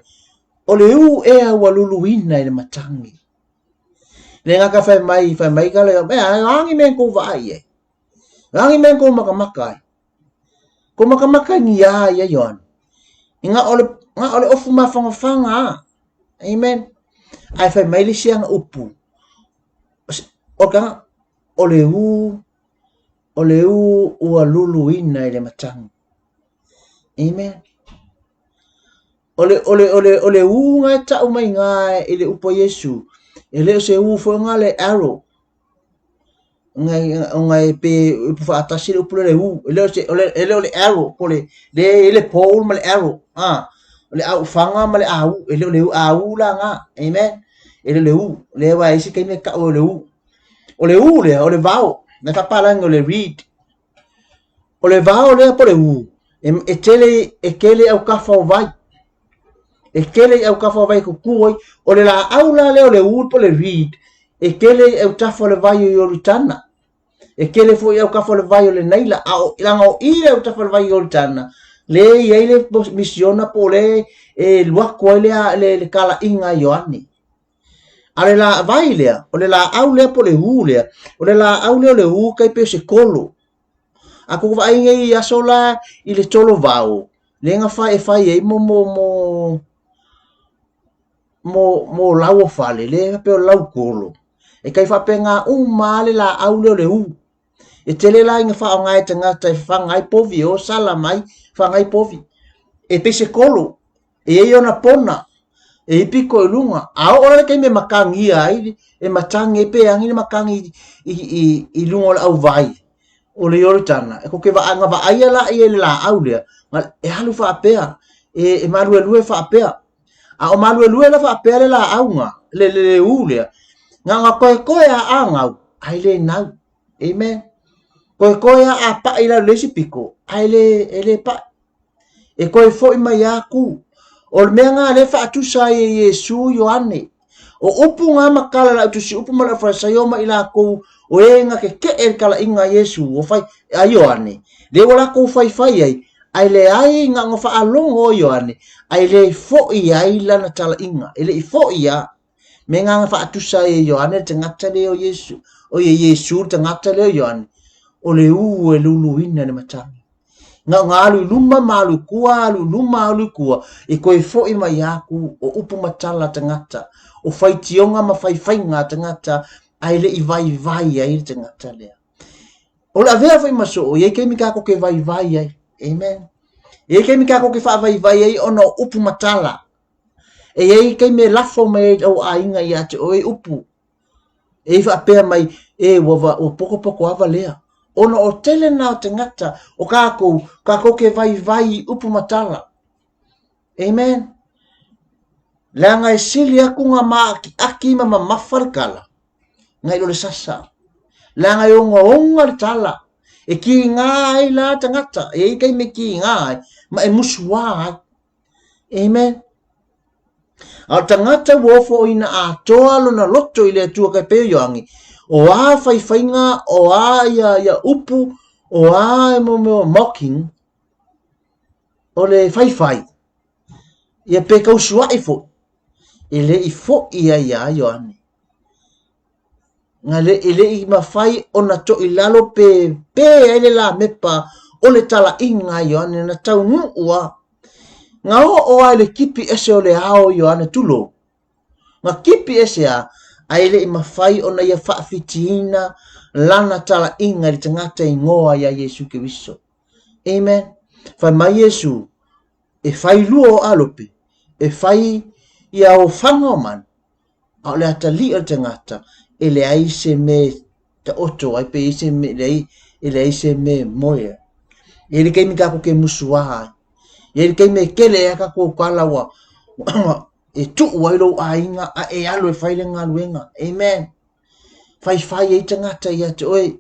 o le u ea ua luluina i le matagi. Le ngaka fai mai, fai mai ka le, e a angi me kou vaai ai. Angi me kou makamaka ai. Ko makamaka ni a ia Ioane. I nga o le, nga o le ofu mafangafanga a. Amen. Ai fai mai le sianga upu. O ka, o le u, o le u ua luluina i le matagi. Amen. O le, o le, o le, o le u nga e tau mai ngā i le upu a Iesu, e le o se u foi nga le arrow, nga, nga e pe upu whaatasi le upu le le u, e le o se, o le, e le o le arrow, po le, le, e le pole ma le arrow, ah, o le au whanga ma le au, e le o le u, au la nga, amen, e le o le u, le wa isi kai me kau o le u. O le u lea, o le vao, na whapalanga o le reed, O le vao lea po le u, e, e tele, e kele au kafa o vai. E kele i au kafa o vai kuku ai. O le la au la lea o le u po le reed, e kele i au tafa o le vai o Ioritana. E kele foi au kafa o le vai o le Naila, a o, langa o i le au tafa o le vai o Ioritana, le i ai le misiona po le e luaku ai le, le, le kalaʻiga a Ioane. A o le laavai lea, o le laau lea po o le ū lea, o le laau lea o le ū kai pei o se kolo. A ko vaai nei i aso la i le tolo vao, le ga fai e fai ai mo mo mo mo mo lau o fale, le faapea o lau kolo. E kai faapena uma lava le laau lea o le ū. E tele la ina faaaoga e tagata e faga ai povi, e o sala mai faga ai povi. E pei se kolo, e i ai ona pona, e i piko i luga. A oo la le taimi e matagia ai, e matagi ai pe agi le matagi i, i, i, i luga o le auvai o le Ioritana, e koke vaaga vaaia laia i le laau lea, e alu faapea, e, e maluelue faapea. A o maluelue la faapea le laau nga, le, le, le u lea, nga nga koekoe a agau, ai le nau. Amen. Koekoe a a paʻi la le isi piko, ai le, e le paʻi. E koe foʻi mai aku. O le mea nga le faatusa ai e Iesu Ioane. O upu nga makala lau tusi upu ma lau Farisaio ma i lakou o e nga kekeʻe le kalaiga a Iesu o fai a Ioane. Le ua lakou faifai ai, ai leai nga nga faalogo o Ioane, ai le foʻi ai lana talaiga, e le i foʻi a. Me nga nga faatusa ai e Ioane le tagata lea o Iesu, o ia Iesu le tagata lea o Ioane, o le u e luluina le matagi. Nga nga alu i luma ma alu i kua, alu i luma alu i kua, e koe foʻi mai aku o upu matala tagata, o faitioga ma faifaiga a tagata, ae le i vaivai ai le tagata lea. O le avea foi ma soo, i ai taimi kākou ke vaivai ai. Amen. I ai taimi kākou ke faavaivai ai ona o upu matala. E i ai taimi e lafo mai ai lau aiga ia te oe upu. E i faapea mai, e ua, ua pokopoko ava lea. Ona o tele nā o tagata o kākou, kākou ke vaivai i upu matala. Amen. Leaga e sili aku ngā māʻakiʻaki ma mamafa le kala, ngai lo le sasa. Leaga e ogaoga le tala, e kīgā ai la tagata, e i taimi e kīgā ai, ma e musuā ai. Amen. A o le tagata ua ofoina atoa lona loto i le Atua kai pei o Ioangi, o a faifaiga, o a ia, ia upu, o a e mo mea mocking, o le faifai, ia pe kausuaʻi foʻi, e le i foʻi ai iā Ioane. Nga le, e le i mafai ona toʻi lalo pe pē ai le lamepa o le talaʻiga a Ioane na taunuu a. Nga oo a i le kipi ese o le ao o Ioane tulou. Nga kipi ese a, a e le i mafai ona ia faawhitiina lana talaʻiga i le tagata ingoa iā Iesu Keriso. Amen. Fai mai Iesu, e fai lua o alope, e fai ia o fanga o manu, a o le atalii o le tagata, e leai se mea e taoto ai, pe i se mea, leai, e leai se mea e moe ai. E i ai le taimi kākou ke musuā ai. E i ai le taimi e kele ai a kākou kala ua, ua e tuu ai lou aiga a e alu e fai le galuega. Amen. Faifai ai tagata ia te oe,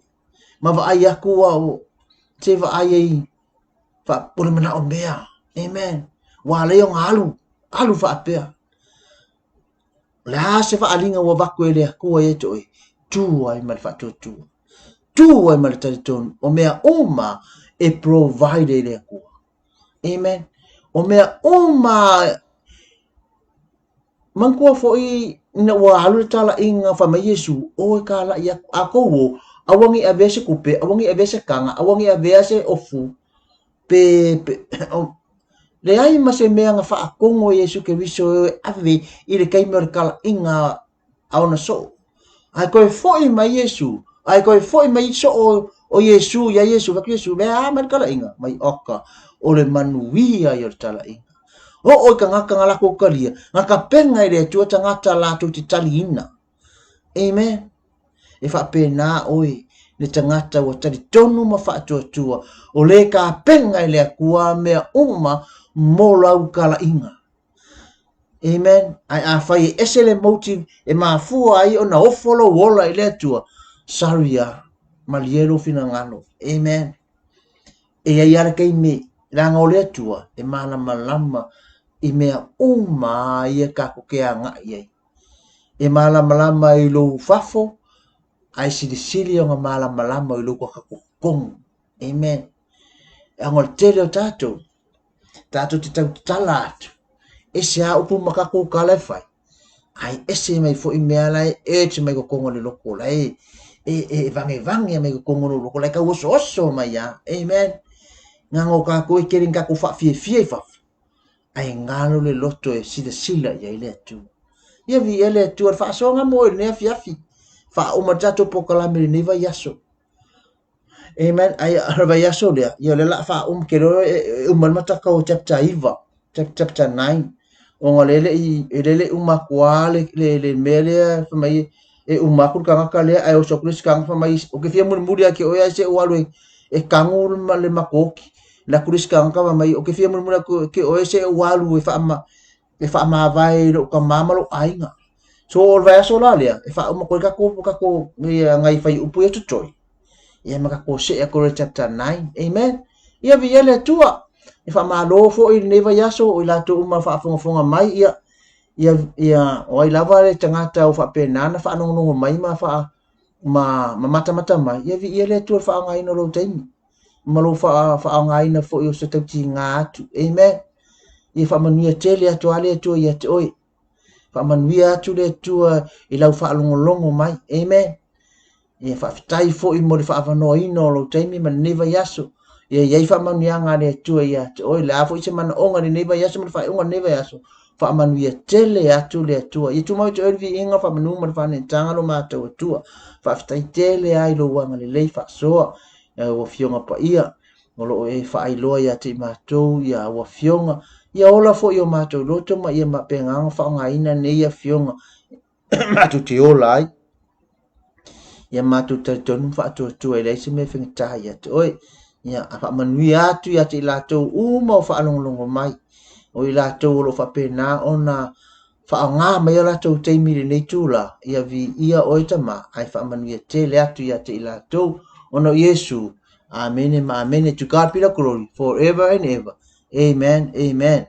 ma vaai aku ua o, se vaai ai, fa, o le manaʻo mea. Amen. Ua alai ona alu, alu faapea. O le a se faaaliga ua avatu e le Atua ia te oe, tu ai ma le faatuatua. Tu ai ma le talitonu, o mea uma e provide e le Atua. Amen. O mea uma manatua foi ina ua alu le talaiga fai mai Iesu, o e talai atu, a tou o, aua ne i avea se tupe, aua ne i avea se taga, aua ne i avea se ofu, pe, pe o, leai ma se mea na faatonu e Iesu Keriso e ave i le taimi o le talaiga a ona soo. Ae toe foi mai Iesu, ae toe foi mai soo o Iesu ia Iesu, fai atu Iesu, le a mai le talaiga, mai oka, o le manuia ia o le talaiga. Oo i tagata na latou talia, na tapena e le Atua tagata latou te taliina. Amen. E faapena oe le tagata ua talitonu ma faatuatua, o le tapena e le Atua mea uma mo lau talaiga. Amen. Ae afai e ese le motive e mafua ai ona ofo lou ola i le Atua, sorry a, malie lou finagalo. Amen. E i ai lava le taimi, leaga o le Atua e malamalama i mea uma ia tatou te agai ai. E malamalama i lou fafo, ae silisili ona malamalama i lou totonu. Amen. Leaga o le tele o tatou, tatou te tautala atu, ese lava upu ma tatou tala e fai, ae ese mai foi mea la e urge mai totonu o le loto, la e, e, e vagevage mai totonu o lou loto, la e tau osooso mai lava. Amen. Leaga o tatou e tele ina tatou faafiafia i fafo, ae galo le loto e silasila i ai le Atua. Ia viia le Atua i le faasoaga mo oe i lenei afiafi. Faauma le tatou polokalame i lenei vaiaso. Amen. Ai o le vaiaso lea, ia o lea o le a faauma, ou te iloa e uma ai le mataka o chapter 9, chapter 9, ona o lea e le i, o lea e le i uma atu lava le, le, le mea lea fai mai e uma atu le tagata lea ae oso atu le isi tagata fai mai ou te fia mulimuli ia te oe ae se i ou alu e, e tagu le, le matou oti. Alu atu le isi tagata fai mai ou te fia mulimuli atu te oe se i ou alu e faama, e faamavae i lou tama ma lou aiga. So o le vaiaso la lea, e faauma atu ai tatou, tatou ia, nai fuaiupu ia totoe, ia ma tatou see atu i le chapter 9. Amen. Ia viia le Atua. E faamalo foi i lenei vaiaso o i latou uma faafogafoga mai, ia, ia, ia, o ai lava le tagata o faapena ona faalogologo mai ma, faa, ma, ma matamata mai, ia viia le Atua i le faaaogaina o lou taimi. ma lou faaaogaina foi o se tautiga atu. Amen. Ia faamanuia tele atu lava le Atua ia te oe. Faamanuia atu le Atua i lau faalogologo mai. Amen. Ia faafetai foi mo le faaavanoaina o lou taimi ma lenei vaiaso. Ia i ai faamanuiaga a le Atua ia te oe. O le a foi se manaoga i lenei vaiaso ma le faaiuga o lenei vaiaso. Faamanuia tele atu le Atua. Ia tumau ia te oe le viiga, faamanu ma le faaneetaga lo matou Atua. Faafetai tele lava i lou agalelei faasoa. Lau Afioga Paia, o lo o e faailoa ia te i matou ia au Afioga, ia ola foi o matou loto ma ia faapena ona faaaogaina nei Afioga matou te ola ai. Ia matou talitonu ma faatuatua e leai se mea e faigata ia te oe. Ia a faamanuia atu ia te i latou uma o faalogologo mai, o i latou o lo o faapena ona Faaaoga mai o latou taimi i lenei itula, ia viia oe Tama, ae faamanuia tele atu ia te i latou, ona o Iesu. Amene ma amene. To God be the glory, forever and ever. Amen, amen.